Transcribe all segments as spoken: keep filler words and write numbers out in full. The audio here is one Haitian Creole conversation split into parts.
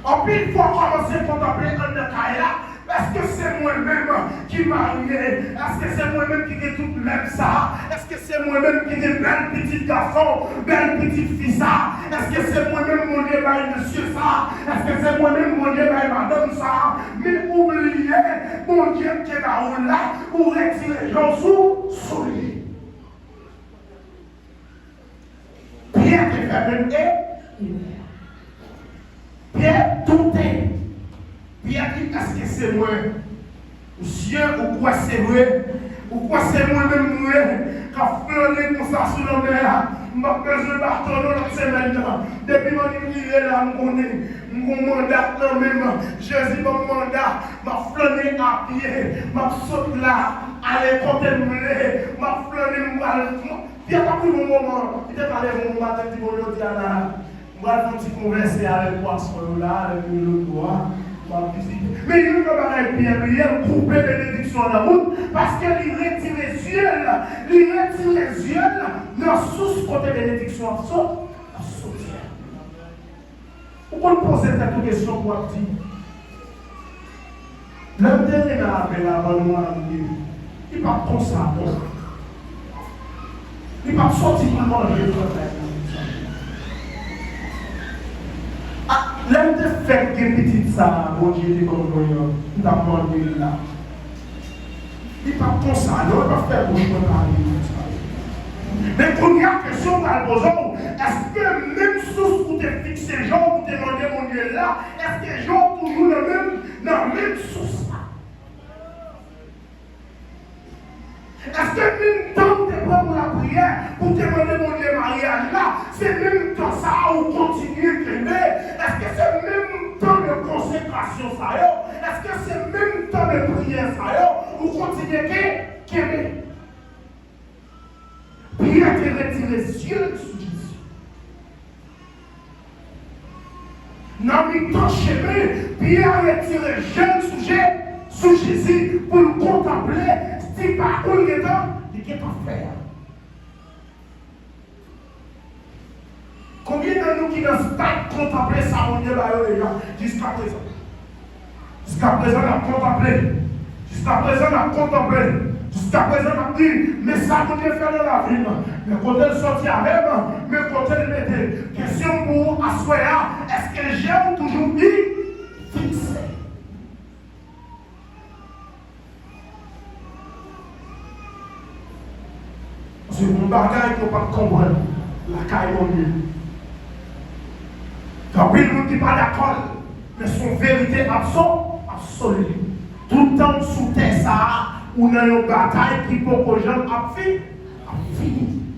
Anpil fwa w kòmanse kontanple anndan kay la, èske se mwen menm ki marye? Èske se mwen menm ki gen tout mèb sa a? Èske se mwen menm ki gen bèl pitit gason, bèl pitit fi sa a? Èske se mwen menm Bondye bay mesye sa a? Èske se mwen menm Bondye bay madanm sa a? Men ou bliye, Bondye te ba ou la, ou retire je w sou, sou li. Pyè te fè menm erè. Pyè doute. Pyè di, èske se mwen? Mesye, ou kwè se vre? Ou kwè se mwen menm mwen k ap flannen konsa sou lanmè a? M p ap bezwen bato non lòt semèn nan. Depi m annik rive la, m konnen m gon manda k nan men m. Jezi ban m manda. M ap flannen apye. M ap sot la, ale kote m vle. M ap flannen, m pral Pyè t ap rive yon moman, li te pale yon moman, te di, "Bon, jodi a la, m pral fè yon ti konvèse avèk pwasyon yo la, avèk milo yo a, m ap vizite." Men youn nan bagay Pyè bliye, l koupe benediksyon an nan bout, paske li retire zye l, li retire zye l nan sous kote benediksyon ap sot, ap soti a. Ou konn poze tèt ou kesyon pou w ap di, "Lè m te renmen avè l avan nou marye, li pa t konsa non. Li pa t soti pou l manje travay la konsa. A, lè m te fèk gen pitit sa a, Bondye te ban mwen an, m t ap mande l la." Li pa t konsa non, li pa t fè bouch mwen pale konsa. Men kounye a, kesyon m pral poze w, èske menm sous ou te fikse je w, ou te mande Bondye la, èske je w toujou nan menm, nan menm sous la? Èske menm tan ou te pran pou lapriyè, pou te mande Bondye maryaj la, se menm tan sa a ou kontinye kenbe? Èske se menm tan de konsekrasyon sa yo? Èske se menm tan de priyè sa yo ou kontinye ke, kenbe? Pyè te retire zye l sou Jezi. Nan mitan chemen, Pyè retire je l sou Je-, sou Jezi pou l kontanple ti pakou l gentan, li gentan fè a. Konbyen nan nou ki nan stad kontanple sa Bondye ba yo deja jiskaprezan? Jiskaprezan, n ap kontanple. Jiskaprezan, n ap kontanple. Jiskaprezan, n ap di, "Men sa Bondye fè nan lavi m. Men kote l soti avè m. Men kote l mete." Kesyon m pou ou aswè a, èske je w toujou fi-, fikse? Paske gon bagay ke w pa t konprann lakay Bondye. Gen anpil moun ki pa dakò l, men se yon verite abso-, absoli. Tout tan w sou tè sa a, ou nan yon batay ki poko janm ap fi-, ap fini.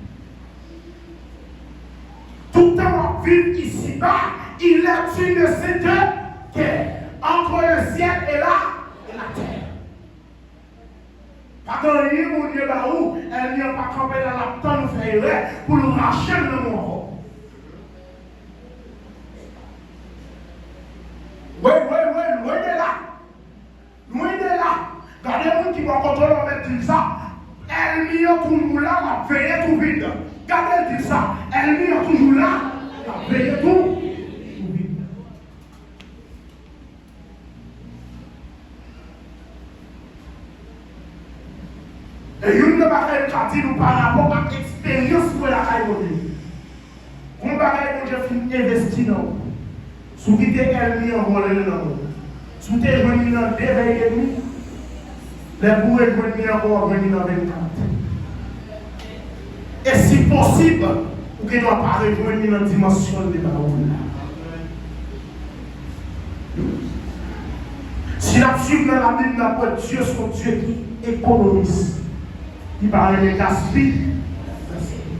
Tout tan w ap viv isiba, il est une sainte guerre entre le ciel et la, et la terre. Pa gen anyen Bondye ba ou, ènmi an pa kanpe la, l ap tann ou fè erè pou l rache l nan men w ankò. Wi, wi, wi, lwen de la. Lwen de la. Gade moun ki bò kote w la, mèt di l sa. Ènmi an toujou la, l ap veye tou vin. Gade l di l sa. Ènmi an toujou la, l ap veye tou, tou vin. E youn nan bagay m ka di nou pa rapò ak eksperyans mwen lakay Bondye. Gon bagay Bondye fin envesti nan ou. Si w kite ènmi an vòlè l nan men w. Si w te jwenn li nan de vèy edmi, lè pou w rejwenn li ankò, w ap jwenn li nan vennkat. E si posib, ou gen dwa pa rejwenn li nan dimansyon l te ba ou la. Si n ap swiv nan Labib, n ap wè Dye se yon Dye ki ekonomis. Li pa renmen gaspi-, gaspiye.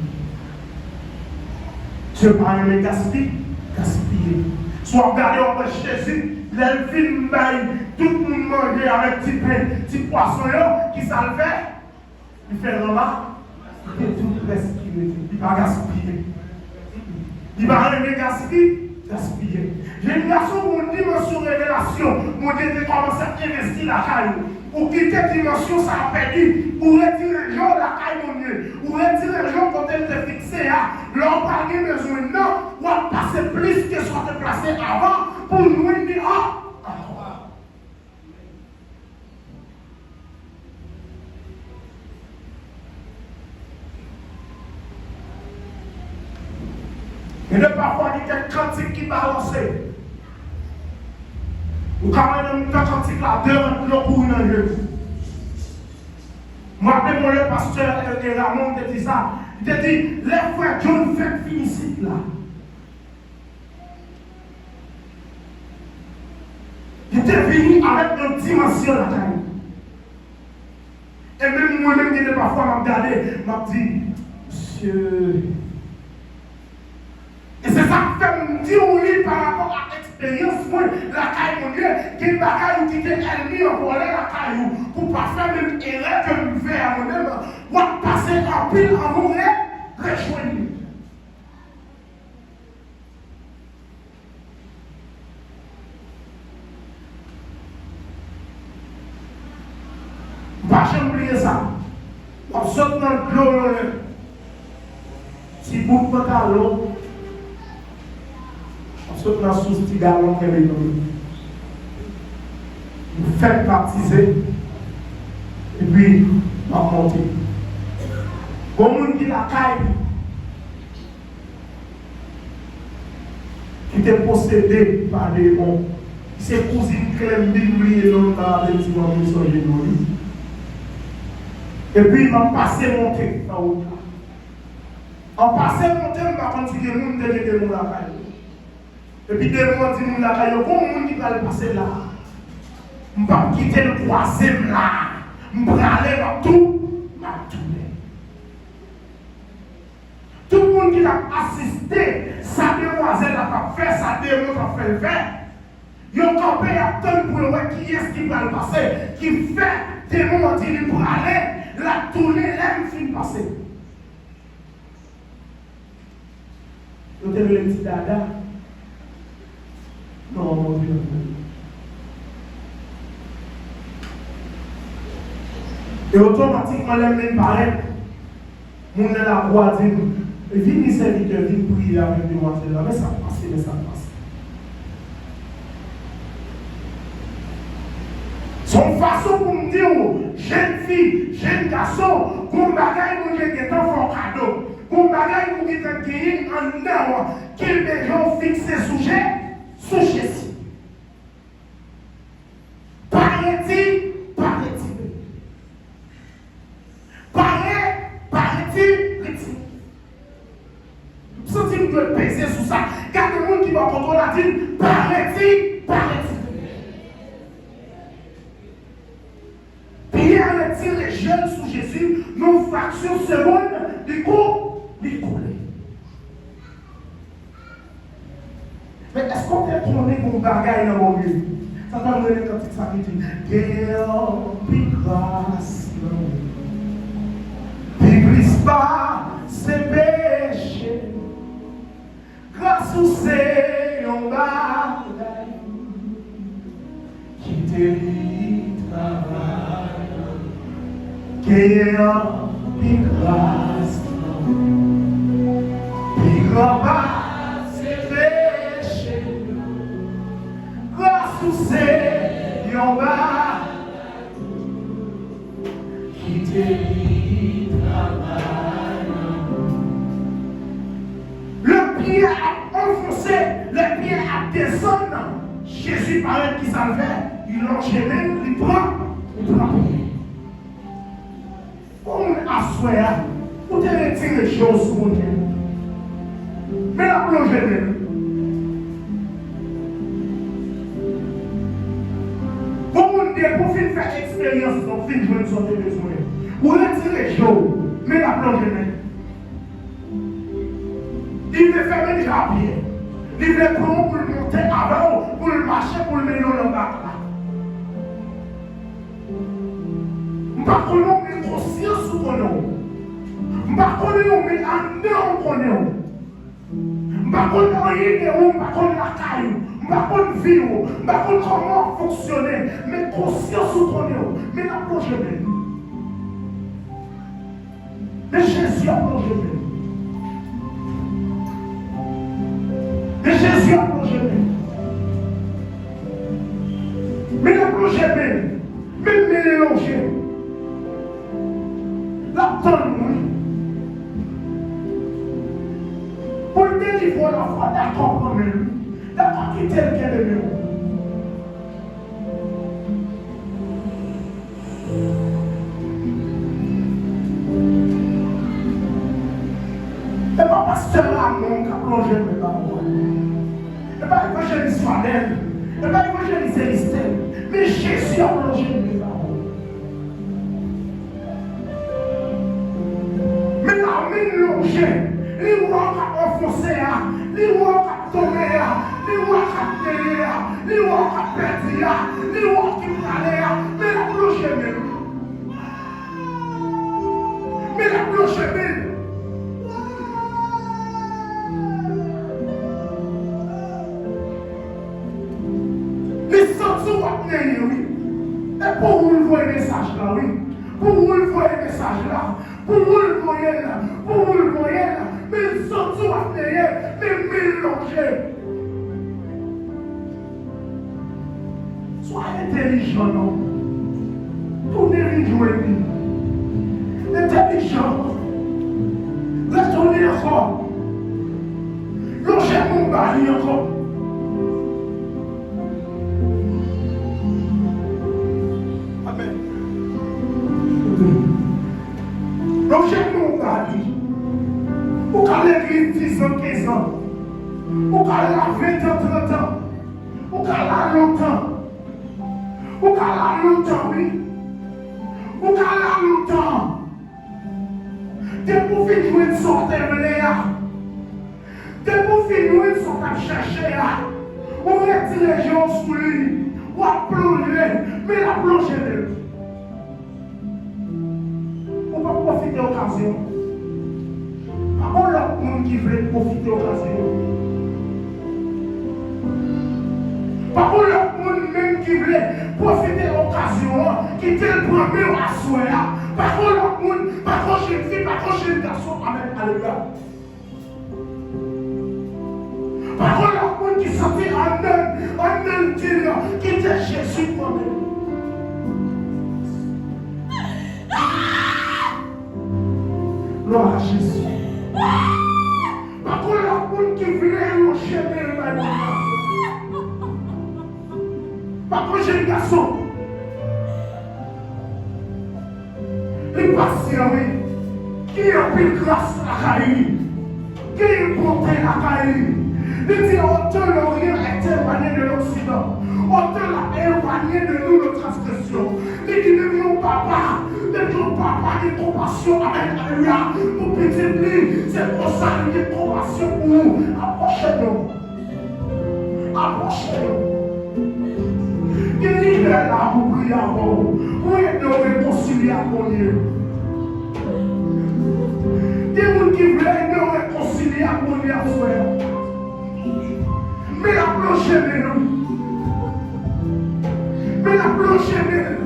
Dye pa renmen gaspi-, gaspiye. Si w ap gade, w ap wè Jezi, lè l fin bay tout moun manje avèk ti pen, ti pwason yo, ki sa l fè? Li fè ranma-, li te tou prèske rete. Li pa gaspiye. Li pa renmen gaspi-, gaspiye. Jèn gason, gon dimansyon revelasyon Bondye te kòmanse ap envesti lakay ou. Ou kite dimansyon sa a pèdi. Ou retire je w lakay Bondye. Ou retire je w kote l te fikse a. Lè w pral gen bezwen nan, w ap pase plis ke sa w te plase avan pou w jwenn Gen de pafwa, gen kèk kantik ki balanse. Ou ka wè nan mitan kantik la, de rant dlo kouri nan je w. M raple mwen, lè pastè, e, e, Ramon te di sa, li te di, lè frè John fèk vin isit la, li te vini avèk yon dimansyon lakay li. E menm mwen menm, gen de pafwa, m ap gade, m ap di, mesye. E se sa k fè m di w li pa rapò a eksperyans mwen lakay Bondye. Gen bagay ou kite ènmi an vòlè lakay ou, pou w pa fè menm erè ke m fè a mwen menm. W ap pase anpil anvan w re-, rejwenn li. M pa janm bliye sa. W ap sot nan dlo yon lè. Ti bout pantalon. W ap sot nan sous, ti galon kenbe nan men. M fèk batize. Epi, m ap monte. Gon moun ki lakay li ki te posede pa demon. Se kouzin Clem, m bliye non l, m pa raple m si manmi sonje non li. Epi m ap pase monte nan wout la. An pase monte, m pa konn si gen moun te gen demon lakay yo. Epi demon an di moun lakay yo, gon moun ki pral pase la. M p ap kite l kwaze m la. M prale, m ap tou, m ap tounen. Tout moun ki t ap asiste sa demwazèl la t ap fè, sa demon t ap fè l fè, yo kanpe, y ap tann pou yo wè kiyès ki pral pase, ki fè demon an di li prale, l ap tounen lè m fin pase. Yo te rele l Ti Dada. Non, Bondye anpil. E otomatikman, lè m vin parèt, moun nan lakou a di m, "Vini, sèvitè, vin priye avèk demwazèl la." Men sa k pase, men sa k pase. Se yon fason pou m di w, jèn fi, jèn gason, gon bagay Bondye gentan fè w kado. Gon bagay ou gentan genyen anndan w, kenbe je w fikse sou Je-, sou Jezi. Pa redi, pa retire. Pa re-, pa redi, retire. M santi m dwe peze sou sa. Gade moun ki bò kote w la, di l, pa redi, pa retire. Pyè retire je l sou Jezi, nan yon fraksyon segonn, li kou-, li koule. Men èske w te konnen gon bagay nan Bondye? Sa fè m renmen kantik sa ki di, gen anpil gras nan ou. Pi plis pase peche. Gras ou se yon bagay ki te li travay. Genyen anpil gras nan ou. Pi gran pase peche nou. Gras ou se yon bagay. Kite li travay nan nou. Lè Pyè ap anfonse, lè Pyè ap desann, Jezi parèt, kisa l fè? Li lonje men l, li pran, li pran Pyè. Gon moun aswè a, ou te retire je w sou Bondye. Men l ap lonje men l. Gon moun depi w fin fè eksperyans lan, w fin jwenn sa w te bezwen. Ou retire je w, men l ap lonje men l. Li vle fè menm jan a Pyè. Li vle pran w pou l monte avè w, pou l mache, pou l mennen w nan bak la. M pa konnen w, men konsyans ou konnen w. M pa konnen w, men anndan w konnen w. M pa konn anyen de ou, m pa konn lakay ou, m pa konn vi ou, m pa konn kòman w ap fonksyone, men konsyans ou konnen w, men l ap lonje men l. Men Jezi ap lonje men l. Men Jezi ap lonje men l. Men l ap lonje men l. Men men l lonje. L ap tann ou, wi. Pou l delivre Bon, lafwa, dakò pran men l wi. Dakò kite l kenbe men w. E pa pastè Ramon k ap lonje men ba ou. E pa evanjelis Fanèl. E pa evanjelis Elistè. Men Jezi ap lonje men ba ou. Men la men l lonje, li wè w k ap anfonse a, li wè w k ap tonbe a, li wè w k ap neye a, li wè w k ap pèdi a, li wè w ki prale a, men l ap lonje men l. Men l ap lonje men l. Li santi w ap neye, wi. E pou ou l voye mesaj la, wi. Pou ou l voye mesaj la. Pou ou l voye l. Pou ou l voye l. Men l santi w ap neye. Men men l lonje. Swa entèlijan, non. Tounen vin jwenn li. Entèlijan. Retounen ankò. Lonje men w ba li ankò. Amèn. Lonje men w ba li. Ou ka legliz dizan, kenzan. Ou ka la ventan, trantan. Ou ka la lontan. Ou ka la lontan, wi. Ou ka la lontan. Depi w fin jwenn sa w te vle a, depi w fin jwenn sa w t ap chèche a, ou retire je w sou li, w ap plonje, men l ap plonje menm. Ou p ap pwofite okazyon. Pa gon lòt moun ki vle pwofite okazyon. Pa gon lòt moun menm ki vle pwofite okazyon an, kite l pran men w aswè a. Pa gon lòt moun, pa gon jèn fi, pa gon jèn gason. Amèn, alelouya. Pa gon lòt moun ki santi anndan, anndan l di l, kite Jezi pran men l. Glwa a Jezi. Pa gon lòt moun ki vle lonje men l bay moun nan. Pa gon jèn gason. Li pasyan, wi. Gen anpil gras lakay li. Gen bonte lakay li. Li di, autant l'Orient est éloigné de l'Occident, autant l'a éloigné de nous nos transgressions. Li di, menm yon papa, menm yon papa gen konpasyon, amèn, alelouya, pou pitit li, se konsa li gen konpasyon pou ou. Apwoche non. Apwoche yo. Gen lidè la pou priye avè w, pou ede w rekonsilye ak Bondye. Gen moun ki vle ede w rekonsilye ak Bondye aswè a. Men l ap lonje men l wi. Men l ap lonje men l.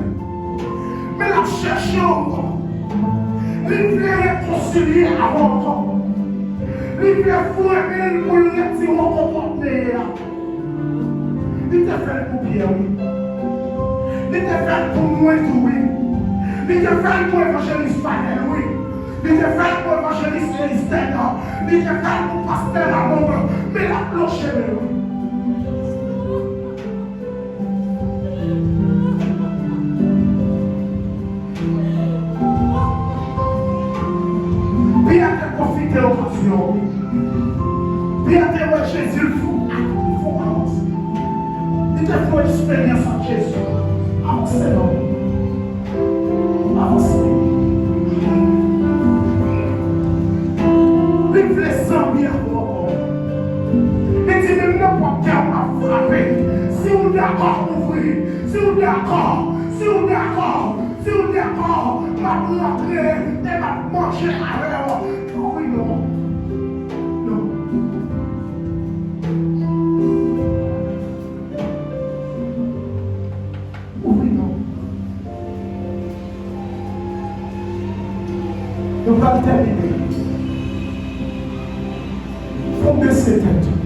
Men l ap chèche w ankò. Li vle rekonsilye avè w ankò. Li vle foure men l pou l retire w kote w ap neye a. Li te fè l pou Pyè, wi. Li te fè l pou mwen tou, wi. Li te fè l pou evanjelis Fanèl, wi. Li te fè l pou evanjelis Elistè, non. Li te fè l pou pastè Lamond, men l ap lonje men l, wi. Pyè te pwofite okazyon an, wi. Pyè te wè Jezi l fè yon, fè yon avans. Li te fè yon eksperyans ak Jezi. Avanse non. Avanse. Li vle zanmi avè w ankò. Li di, menm nan pòt kè w m ap frape. Si w dakò, ouvri. Si w dakò, si w dakò, si w dakò, m ap rantre e m ap manje avè w. Ouvri non. Non. Ouvri non. Nou pral tèmine. Fò w bese tèt ou.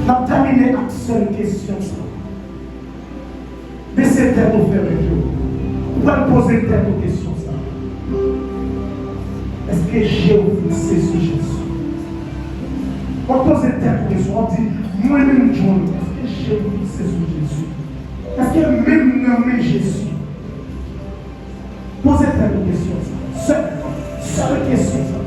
N ap tèmine ak sèl kesyon sa. Bese tèt ou, fèmen je w. Ou pral poze tèt ou kesyon sa. Èske je w fikse sou Jezi? W ap poze tèt ou kesyon, w ap di, mwen menm John, èske je m fikse sou Jezi? Èske m menm nan men Jezi? Poze tèt ou kesyon sa. Sèl, sèl kesyon sa.